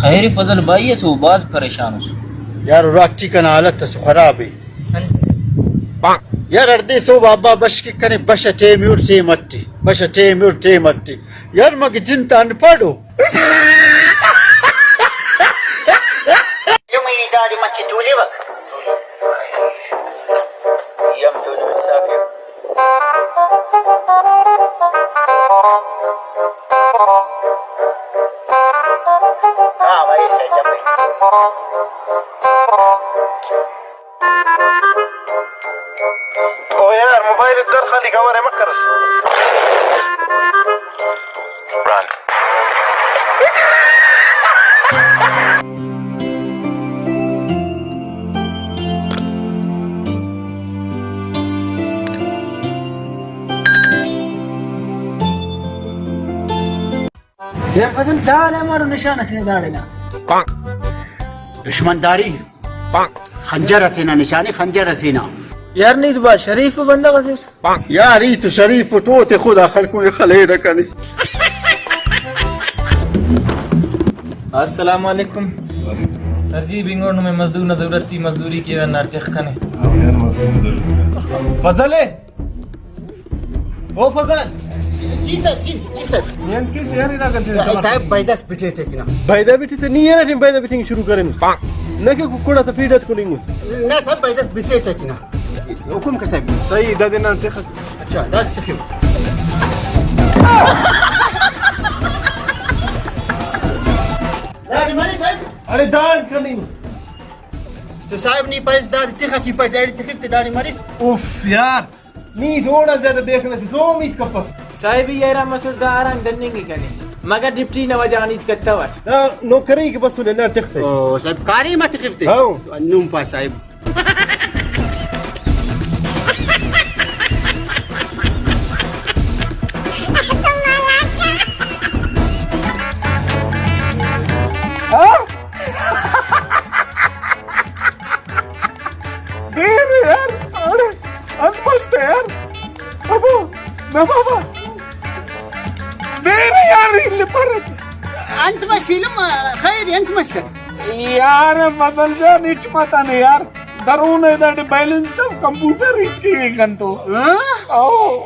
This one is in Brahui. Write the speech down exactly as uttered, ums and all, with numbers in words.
خیر فضل بھائی اس، او بھاز پریشان اس۔ یار، اراٹی کنا حالت اس خراب ءِ۔ یار، ہڑدے سہب آ ابا بش کہ کنے، بش ٹیم اٹ ٹیم اٹی، بش ٹیم اٹ ٹیم اٹی۔ یار، مگہ جند تا انپڑھ ءُ۔ نمے دادے مچے تولیوک۔ ای ہم دو نمے صاحب۔ ہاں بھائی، صحیح جمع۔ او یار، موبائل در خالی کور ہے، مت کرس۔ برانڈ۔ یار فضل، دا امر نشان اسے داڑے نا۔ دشمنداری خنجر اسے نا نشان ءِ، خنجر اسے نا۔ یار نی تو بھاز شریف بندغ اسے۔ یار ای تو شریف اٹ، او تے خدا خلکونے خلیرہ کنے۔ السلام علیکم۔ سر جی، بنگور نمے مزدور نا ضرورت ای، مزدوری کیوہ ہندا تخ کنے۔ فضل ءِ؟ او فضل۔ جی سر، جی، جی سر۔ نی انت کیس یار، انا کنٹے اے صاحب، بیدس بٹیٹہ کنا۔ بیدہ بٹی تے نی ارا ٹیم بیدہ بٹنگ شروع کرین۔ نہ کہ ککڑا تا فیڈ ات کننگ اس۔ نہ صاحب، بیدس بٹیٹہ کنا۔ حکم کہ صاحب۔ صحیح، دا دینا تخ۔ اچھا، دا تخ۔ داڑے مرے صاحب۔ ارے دان کننگ۔ تو صاحب نی پائس داڑے تخ کی پائس داڑے تخک تے داڑے مریس۔ اوف یار۔ نی اوڑا زیادہ بے خلص اس، او امید کپک۔ صاحب ای حیران مسر دا آرام دننگ ءِ کنے، مگر ڈپٹی نا وجہ غان ہیت کتوٹ۔ دا نوکری کہ بسنے نا تختے۔ او صاحب، کاریم آ تخفتے؟ ہاں۔ نم پا صاحب۔ ہاں؟ دیر ءِ یار، اڑے، انت مست ءِ یار۔ ابو، نہ بابا۔ دیر ءِ یار، ریل پر۔ انت مس علم، خیر، انت مس؟ یار فضل جان، ہچ متنے یار۔ درون ءِ داٹی بیلنس آف کمپیوٹر ہیت کیک انتو۔ ہاں؟ او۔